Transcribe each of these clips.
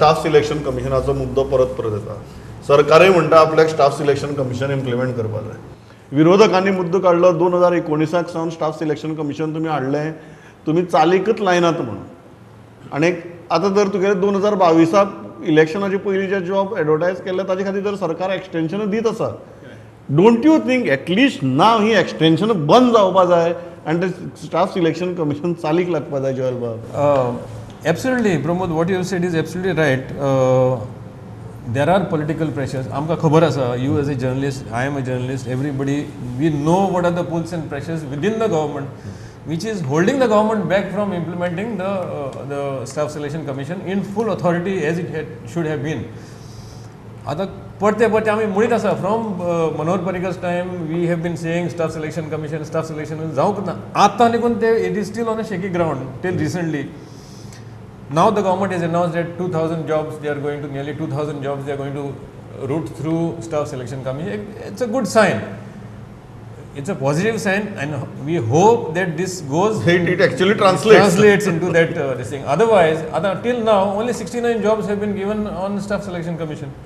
Staff selection कमिशनाचो मुद्दो परत परत येता. सरकारय म्हणटा आपल्याक स्टाफ सिलेक्शन कमिशन इम्प्लिमेंट करपाक जाय. विरोधकांनी मुद्दो काडलो 2019 सावन स्टाफ सिलेक्शन कमिशन तुमी हाडलें, तुमी चालीकच लायनात म्हणून. आनी आतां जर तुगेले 2022 इलेक्शनाचे पयलीं जे जॉब एडवर्टायज केल्ले ताजे खातीर जर सरकार एक्सटेन्शन दीत आसा, don't you think at least now he extension बंद जावपा जाय आनी ते स्टाफ सिलेक्शन कमिशन चालीक लागपा जाय? जोयल बाब. Absolutely, Pramod, what you said is absolutely right. There are political pressures. आमकां खबर आसा, you as a journalist, I am a journalist, everybody, we know what are the pulls and pressures within the government which is holding the government back from implementing the Staff Selection Commission in full authority as it should have been. आतां परते परते आमी म्हणीत आसा, from Manohar Parrikar's time we have been saying Staff Selection Commission, Staff Selection जावंक ना. आतां निकून ते it is still on a shaky ground till recently. Now the government has announced that 2,000 jobs they are going to, nearly 2,000 jobs they are going to route through Staff Selection Commission. It's a good sign. It's a positive sign, and we hope that this goes. It actually translates. Translates into that this thing. Otherwise, till now only 69 jobs have been given on Staff Selection Commission.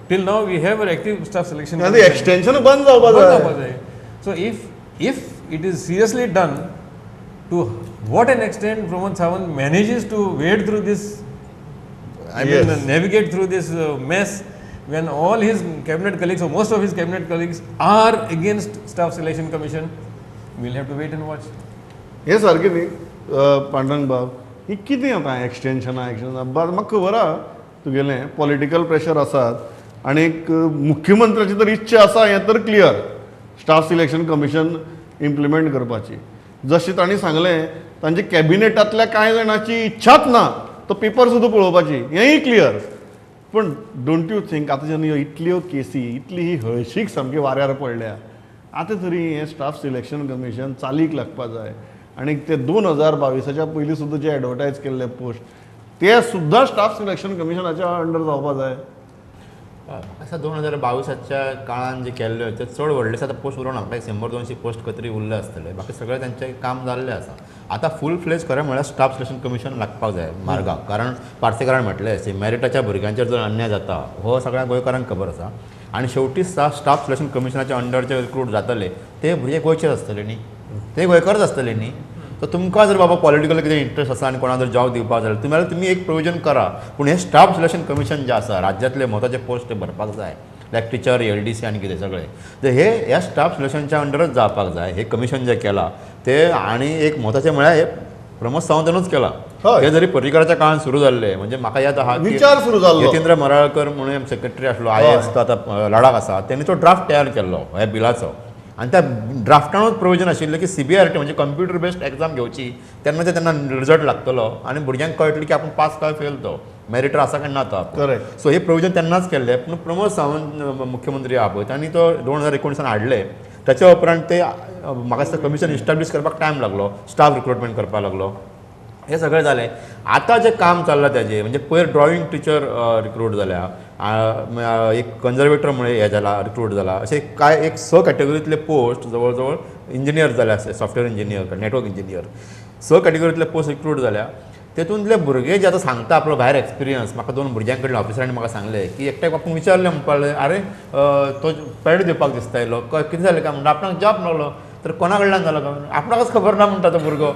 Till now we have an active Staff Selection आनी Commission. Extension बंद जावपा बंद जाय. जावपा जाय. So if it is seriously done, to what an extent Pramod Sawant manages to wade through this, I mean, navigate through this mess when all his cabinet colleagues or most of his cabinet colleagues are against Staff Selection Commission, we'll have to wait and watch. हें सारकें न्ही पांडुरंग बाब, ही कितें आतां एक्सटेन्शनां एक्सटेन्शनां? म्हाका खबर आहा तुगेलें पॉलिटिकल प्रेशर आसात आनी मुख्यमंत्र्याची तर इच्छा आसा हें तर clear, staff selection commission implement करपाची. जशें तांणी सांगलें, तांच्या कॅबिनेटांतल्या कांय जाणांची इच्छाच ना तो पेपर सुद्दां पळोवपाची, हेंय क्लियर. पूण don't you think आतां जेन्ना ह्यो इतल्यो केसी, इतली ही हळशीक सामकी वाऱ्यार पडल्या, आतां तरी हें स्टाफ सिलेक्शन कमिशन चालीक लागपा जाय आनी ते 2022च्या पयलीं सुद्दां जे एडवर्टायज केल्ले पोस्ट ते सुद्दां स्टाफ सिलेक्शन कमिशनाच्या अंडर जावपा जाय? आसा, 2022च्या काळान जे केल्ले ते चड व्हडले आतां पोस्ट उरोना. म्हाका 100-200 पोस्ट खंय तरी उरले आसतले, बाकी सगळें तेंचें काम जाल्लें आसा. आतां फूल फ्लेज खरें म्हळ्यार स्टाफ सिलेक्शन कमिशन लागपाक जाय मार्गाक, कारण पार्सेकारान म्हटलें, मॅरिटाच्या भुरग्यांचेर जर अन्याय जाता हो सगळ्या गोंयकारांक खबर आसा. आनी शेवटी स्टाफ सिलेक्शन कमिशनाच्या अंडर जे रिक्रूट जातले ते भुरगे गोंयचेच आसतले न्ही, ते गोंयकारच आसतले न्ही. सो तुमकां जर बाबा पॉलिटिकल कितें इंट्रस्ट आसा आनी कोणाक जर जॉब दिवपाक जाय तुमी जाल्यार तुमी एक प्रोविजन करा, पूण हें स्टाफ सिलेक्शन कमिशन जें आसा, राज्यांतले म्हत्वाचे पोस्ट भरपाक जाय, लायक टिचर, एलडीसी आनी कितें सगळें, तर हे ह्या स्टाफ सिलेक्शनच्या अंडरच जावपाक जाय. हे कमिशन जें केलां तें, आनी एक म्हत्वाचें म्हळ्यार हे प्रमोद सावंतानूच केलां. हे जरी पर्रीकराच्या काळान सुरू जाल्लें, म्हणजे म्हाका याद आहा की विचार सुरू जाल्लो. यतींद्र मराळकर म्हणून सेक्रेटरी आसलो आयएएस, तो आतां लडाख आसा, तेणी तो ड्राफ्ट तयार केल्लो ह्या बिलाचो आनी त्या ड्राफ्टानूच प्रोविजन आशिल्लें की सीबीआरटी म्हणजे कंप्युटर बेस्ड एग्जाम घेवची, तेन्ना ते तेन्ना रिजल्ट लागतलो आनी भुरग्यांक कळटलें की आपूण पास काय फेल, तो मेरिटर आसा काय ना तो आपूण. सो हे प्रोविजन तेन्नाच केल्लें, पूण प्रमोद सावंत मुख्यमंत्री आहा पळय, तांणी तो 2019 हाडले. ताच्या उपरांत ते म्हाका दिसता कमिशन इस्टाब्लीश करपाक टायम लागलो, स्टाफ रिक्रुटमेंट करपाक लागलो, हें सगळें जालें. आतां जें काम चल्लां तेजें म्हणजे पयर ड्रॉइंग टिचर रिक्रूट जाल्या, एक कन्जर्वेटर म्हणून हें जाला, रिक्रूट जाला, अशे कांय एक स कॅटेगरींतले पोस्ट, जवळ जवळ इंजिनियर जाल्या, सॉफ्टवेअर इंजिनियर, नेटवर्क इंजिनियर, स कॅटेगरींतले पोस्ट रिक्रूट जाल्या. तेतूंतले भुरगे जे आतां सांगता आपलो भायर एक्सपिरियन्स, म्हाका दोन भुरग्यां कडल्यान ऑफिसरांनी म्हाका सांगलें की एकट्याक आपूण विचारलें, म्हणपाक लागले, आरे तो पॅड दिवपाक दिसता येयलो, कितें जालें काय म्हणटा, आपणाक जॉब मेळ्ळो. तर कोणा कडल्यान जालो काय, आपणाकच खबर ना म्हणटा तो भुरगो,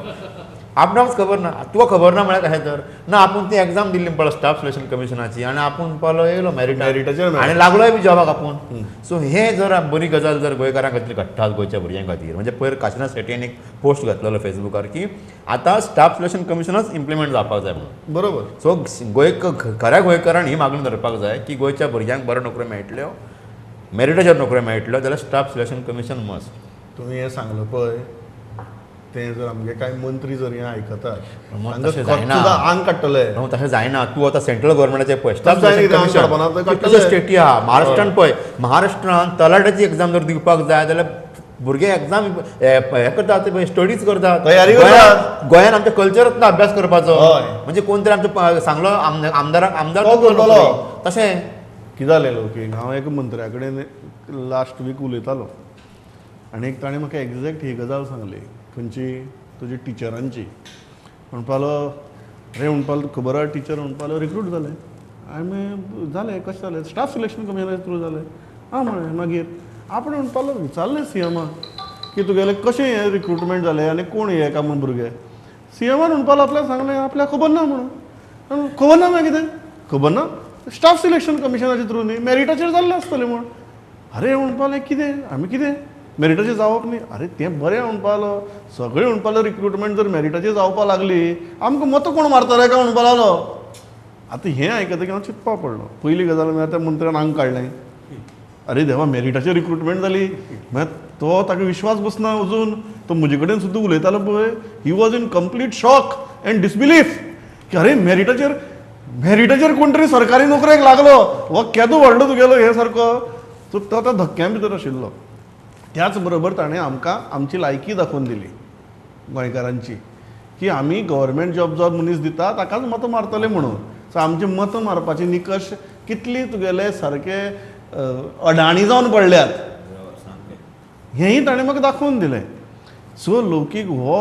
आपणाकच खबर ना. तुका खबर ना म्हळ्यार कशें तर? ना, आपूण ती एग्जाम दिल्ली म्हणपाक स्टाफ सिलेक्शन कमिशनाची आनी आपूण म्हणपालो येयलो मेरिटार. मेरिटाचेर मेळ्ळो. आनी लागलोय बी जॉबाक आपूण. सो हे जर बरी गजाल जर गोंयकारां खातीर घडटा, गोंयच्या भुरग्यां खातीर, म्हणजे पयर काशिनाथ शेट्यान एक पोस्ट घातलेलो फेसबुकार की आतां स्टाफ सिलेक्शन कमिशनच इम्प्लिमेंट जावपाक जाय म्हणून. सो गोंय खऱ्या गोंयकारान ही मागणी धरपाक जाय की गोंयच्या भुरग्यांक बऱ्यो नोकऱ्यो मेळटल्यो, मेरिटाचेर नोकऱ्यो मेळटल्यो जाल्यार स्टाफ सिलेक्शन कमिशन मस्ट. तुमी हें सांगलें पळय, तें जर आमगे कांय मंत्री जर हें आयकतात, मग तांकां तशें जायना. सुद्दां आंग काडटले. न्हू, तशें जायना. तूं आतां सेंट्रल गव्हर्मेंटाचें पळय, स्टाफ तशें जायना, सिलेक्शन आंग काडपाना, कमिशन ते काडटले. स्टेटी आहा. महाराष्ट्रान पळय, महाराष्ट्रान तलाट्याची एग्जाम जर दिवपाक जाय जाल्यार भुरगे एग्जाम हे करतात, ते स्टडीज करतात, तयारी करतात. गोंयान आमच्या कल्चरच ना अभ्यास करपाचो. म्हणजे कोण तरी आमचो सांगलो आमदाराक, आमदार तो करतलो करतलो. नोकरी. तशें कितें जालें लोकीक, हांव एका मंत्र्या कडेन लास्ट वीक उलयतालो आनी एक ताणें म्हाका एग्जॅक्ट ही गजाल सांगली, खंयची, तुजी टिचरांची. म्हणपालो, रे, म्हणपालो, खबर आहा, टिचर म्हणपालो रिक्रूट जाले. हांवें जालें कशें जालें स्टाफ सिलेक्शन कमिशनाचे थ्रू जालें. आं म्हळें मागीर आपण म्हणपाक लागलो विचारलें सीएमाक की तुगेलें कशें हें रिक्रुटमेंट जालें आनी कोण हे काय म्हूण भुरगे. सीएमान म्हणपाक आपल्याक सांगलें आपल्याक खबर ना म्हणून. खबर ना मागीर कितें खबर ना, स्टाफ सिलेक्शन कमिशनाचे थ्रू न्ही मॅरिटाचेर जाल्लें आसतलें म्हूण. अरे म्हणपाक लागलें कितें आमी कितें मॅरिटाचेर जावप न्ही. अरे तें बरें म्हणपाक लागलो सगळें म्हणपाक लागलो रिक्रुटमेंट जर मॅरिटाचेर जावपाक लागली आमकां मतां कोण मारतले काय म्हणपाक लागलो. आतां हें आयकतकीर हांव चिंतपाक पडलो. पयली गजाल म्हळ्यार त्या मंत्र्यान आंग काडलें, अरे देवा मॅरिटाचेर रिक्रुटमेंट जाली म्हळ्यार तो ताका विश्वास बसना अजून. तो म्हजे कडेन सुद्दां उलयतालो पळय, he was in complete shock and disbelief की अरे मॅरिटाचेर मॅरिटाचेर कोण तरी सरकारी नोकरेक लागलो हो केदो व्हडलो तुगेलो हे सारको. सो तो आतां धक्क्या भितर आशिल्लो. त्याच बरोबर ताणें आमकां आमची लायकी दाखोवन दिली गोंयकारांची की आमी गव्हर्मेंट जॉब जो मनीस दिता ताकाच मतां मारतले म्हणून. सो आमची मतां मारपाची निकश कितली तुगेले सारके अडाणी जावन पडल्यात हेंय ताणें म्हाका दाखोवन दिलें. सो लौकीक हो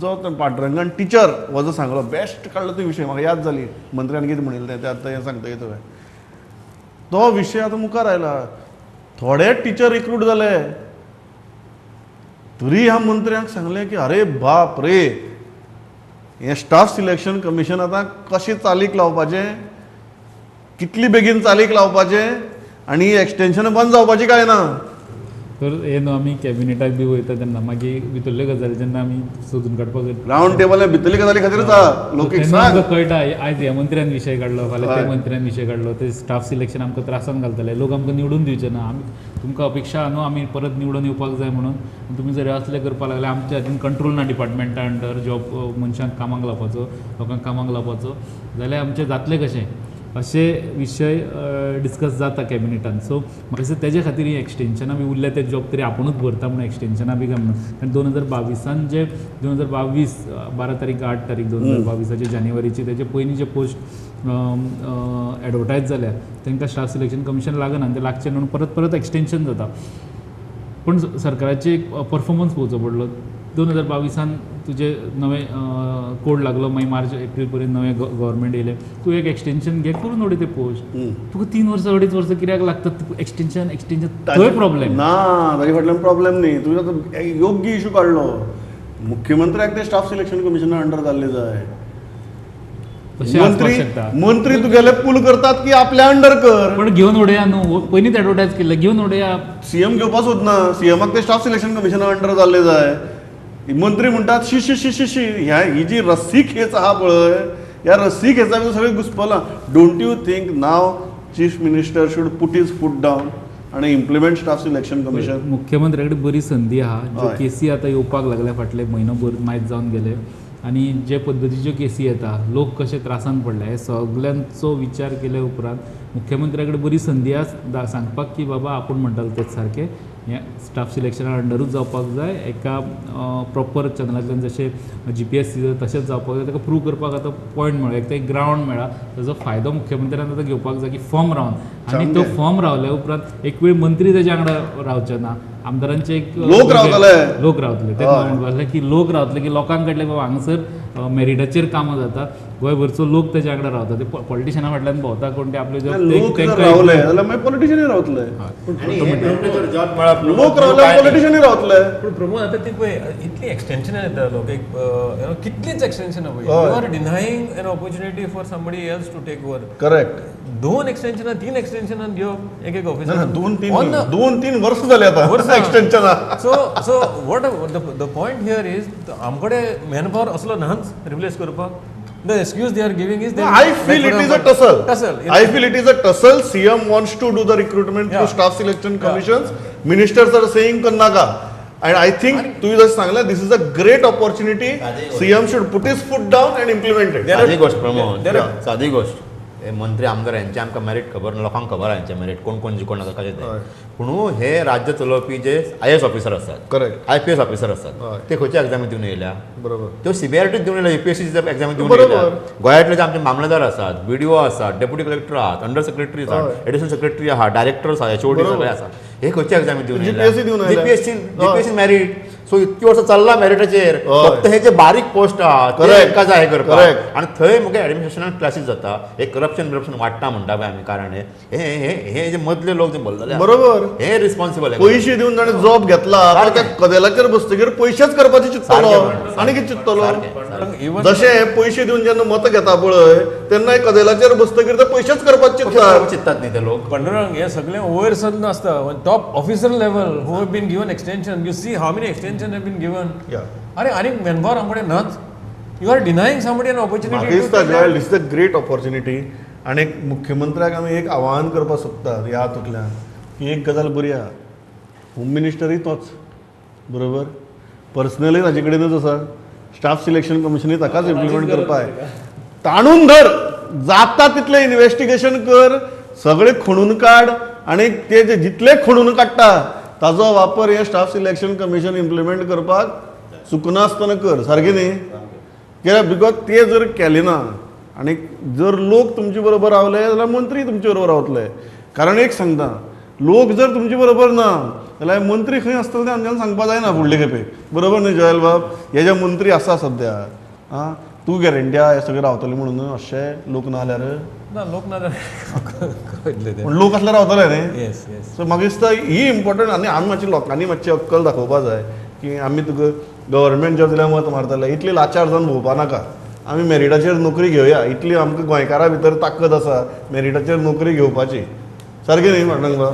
जो पांडुरंगान टिचर हो जो सांगलो बेस्ट काडलो तो विशय म्हाका याद जाली मंत्र्यान कितें म्हणिल्लें तें आतां हें सांगतकीर तुवें तो विशय आतां मुखार आयला. थोडे टिचर रिक्रूट जाले तरी ह्या मंत्र्यांक सांगलें की अरे बाप रे हें स्टाफ सिलेक्शन कमिशन आतां कशें चालीक लावपाचें, कितली बेगीन चालीक लावपाचें आनी एक्सटेंशन बंद जावपाची काय ना. तर हे न्हू आमी कॅबिनेटाक बी वयता तेन्ना मागीर भितरल्यो गजाली जेन्ना आमी सोदून काडपाक रावंड टेबल भितरली गजाली खातीरच आहा लोकीक तेन्ना आमकां कळटा आयज ह्या मंत्र्यान विशय काडलो फाल्यां त्या मंत्र्यान विशय काडलो ते स्टाफ सिलेक्शन आमकां त्रासान घालतले, लोक आमकां निवडून दिवचे ना, आमी तुमकां अपेक्षा न्हू आमी परत निवडून येवपाक जाय म्हणून तुमी जर असले करपाक लागले आमच्या हातीन कंट्रोल ना डिपार्टमेंटा अंडर जॉब मनशांक कामाक लावपाचो लोकांक कामाक लावपाचो जाल्यार आमचें जातलें कशें अशे विशय डिस्कस जाता कॅबिनेटान. सो म्हाका दिसता तेजे खातीर ही एक्सटेंशनां बी उरल्या ते जॉब तरी आपुणूच भरता म्हणून एक्सटेंशनां बी काय म्हणून. कारण 2022 जे 2022 12 तारीख 8 तारीख 2022 जानेवारीची तेजे पयलीं जे पोस्ट एडवर्टायज जाल्या तांकां स्टाफ सिलेक्शन कमिशन लागना आनी ते लागचें म्हणून परत परत एक्सटेंशन जाता. पूण सरकाराची एक परफॉर्मन्स पळोवचो पडलो. 2022 तुजे नवे कोड लागलो मागीर मार्च एप्रील पर्यंत नवें गव्हर्मेंट येयलें तूं एक एक्सटेंशन घे करून उडय ते पोस्ट. तुका 3 वर्सां 2.5 वर्सां कित्याक लागतात एक्सटेंशन एक्सटेंशन थंय प्रॉब्लेम ना ताजे फाटल्यान प्रॉब्लेम न्ही. तुवें आतां योग्य इशू काडलो मुख्यमंत्र्याक ते स्टाफ सिलेक्शन कमिशना अंडर जाल्ले जाय. मंत्री मंत्री तुगेले पूल करतात की आपल्या अंडर कर पण घेवन उडया न्हू पयलींच एडवर्टायज केल्लें घेवन उडया. सीएम घेवपा सोदना सीएमाक ते स्टाफ सिलेक्शन कमिशना अंडर जाल्ले जाय. मंत्री म्हणटात शी शी शी शी शी ह्या ही जी रस्सी खेच आहा पळय ह्या रस्सी खेचा भितर सगळें घुसपलां. Don't you think now chief minister should put his foot down आनी इम्प्लिमेंट स्टाफ सिलेक्शन कमिशन? मुख्यमंत्र्या कडेन बरी संदी आहा. ज्यो केसी आतां येवपाक लागल्या फाटले म्हयनो भर मायज जावन गेले आनी जे पद्दतीच्यो केसी येता लोक कशे त्रासान पडले हे सगल्यांचो विचार केल्या उपरांत मुख्यमंत्र्या कडेन बरी संदी आसा सांगपाक की बाबा आपूण म्हणटालो तेच सारकें हें स्टाफ सिलेक्शना अंडरूच जावपाक जाय एका प्रॉपर चॅनलांतल्यान जशें GPSC तशेंच जावपाक जाय. ताका प्रूव करपाक आतां पॉयंट मेळ्ळो एक ते ग्रावंड मेळ्ळा ताजो फायदो मुख्यमंत्र्यान आतां घेवपाक जाय की फर्म रावन आनी तो फर्म रावल्या उपरांत एक वेळ मंत्री तेज्या वांगडा रावचे ना आमदारांचे एक लोक रावतले लोक रावतले ते म्हणपाक की लोक रावतले की लोकांक कळटलें बाबा हांगासर मेरिटाचेर कामां जाता गोंयभरचो लोक तेज्या वांगडा रावता ते पॉलिटिशना फाटल्यान भोंवता कोण ते आपले लोक रावले जाल्यार मागीर पॉलिटिशनूय रावतले लोक रावले पॉलिटिशनूय रावतले. पूण प्रमोद आतां ती पळय इतली एक्सटेंशनां येता लोक एक कितलींच एक्सटेंशनां पळय you are denying an opportunity for somebody else to take over. Correct. 2 एक्सटेंशनां 3 एक्सटेंशनां घेवप एक एक ऑफिसर 2-3 वर्सां जाली आतां एक्सटेंशनां. So so what the point here is आमकडे मॅनपावर असलो नाच रिप्लेस करपाक. The excuse they are giving is I feel it is a tussle. I feel it is a tussle. CM wants to do the recruitment through staff selection commissions. Ministers are saying karnaka. And I think तुवें जशें सांगलें this is a great opportunity. CM should put his foot down and implement it. सादी गोष्ट प्रमोद, सादी गोष्ट. हे मंत्री आमदार यांचे आमकां मेरीट खबर ना, लोकांक खबर आहा यांचे मेरीट कोण कोण जिकोण जाता कशें तें. पूण हे राज्य चलोवपी जे IAS officer आसात, करेक्ट, IPS officer आसात, ते खंयच्या एग्जामी दिवन येयल्या? बरोबर, त्यो CBRT दिवन येयल्या, UPSC एग्जामी दिवन येयल्या. गोंयांतले जे आमचे मामलेदार आसात, BDO आसात, डेप्युटी कलेक्टर आहात, अंडर सेक्रेटरी आसात, एडिशनल सेक्रेटरी आहात, डायरेक्टर्स आहात, HOD सगळे आसात, हे खंयच्या एग्जामी दिवन GPSC दिवन आयल्या. GPSC GPSC merit. सो इतकी वर्सां चल्ला मेरिटाचेर. हय. फक्त हे जे बारीक पोस्ट आहा ते हेंकां जाय करपाक. आनी थंय मगे एडमिनिस्ट्रेशनान क्लासीस जाता, हे करप्शन बिरप्शन वाडटा म्हणटा पळय आमी. कारण हे हे हे जे मदले लोक जे बोलतले, हे रिस्पॉन्सिबल. पयशे दिवन ताणें जॉब घेतला, त्या कदेलाचेर बसतकीर पयशेच करपाचे चिंततलो आनी कितें चिंततलो? इवन जशे पयशे दिवन जेन्ना मतां घेता पळय, तेन्ना कदेलाचेर बसतकीर ते पयशेच करपाचे चिंततात. चिंततात न्ही ते लोक. पांडुरंग, हे सगळे वयर सर नासता. Top officer level who have been given extension, you see how many extension have been given. अरे, आनीक मॅनपावर आमकडे नाच. You are denying somebody an म्हाका opportunity. दिसता Joel, this is a great opportunity. आनी मुख्यमंत्र्याक आमी एक आवाहन करपाक सोदतात ह्या हातूंतल्यान की एक गजाल बरी आहा, होम मिनिस्टरूय तोच, बरोबर, पर्सनली ताजे कडेनूच आसा, स्टाफ सिलेक्शन कमिशनूय ताकाच इम्प्लिमेंट करपाक जाय. ताणून धर, जाता तितलें इन्वेस्टिगेशन कर, सगळें खणून काड आनी ते जे जितले खणून काडटा ताजो वापर हे स्टाफ सिलेक्शन कमिशन इम्प्लिमेंट करपाक चुकनासतना कर. सारकें न्ही? कित्याक, because ते जर केलें ना आनी जर लोक तुमचे बरोबर रावले जाल्यार मंत्री तुमचे बरोबर रावतले. कारण एक सांगता, लोक जर तुमचे बरोबर ना जाल्यार मंत्री खंय आसतले ते आमच्यान सांगपा जायना फुडले खेपेक. बरोबर न्ही जॉयल बाब? हे जे मंत्री आसा सद्या, आं, तूं गॅरंटी आहा हे सगळे रावतले म्हणून? अशे लोक ना जाल्यार? ना, लोक ना कळटले ते. पूण लोक आसल्यार रावतले न्ही? येस येस सो म्हाका दिसता ही इम्पॉर्टंट. आनी आमी मातशी लोकांनी मातशी अक्कल दाखोवपा जाय की आमी तुका गव्हर्मेंट जॉब दिल्यार मत मारतले, इतली लाचार जावन भोंवपा नाका. आमी मेरिटाचेर नोकरी घेवया. इतली आमकां गोंयकारां भितर ताकद आसा मेरिटाचेर नोकरी घेवपाची. सारकें न्ही पांडुरंग बाब?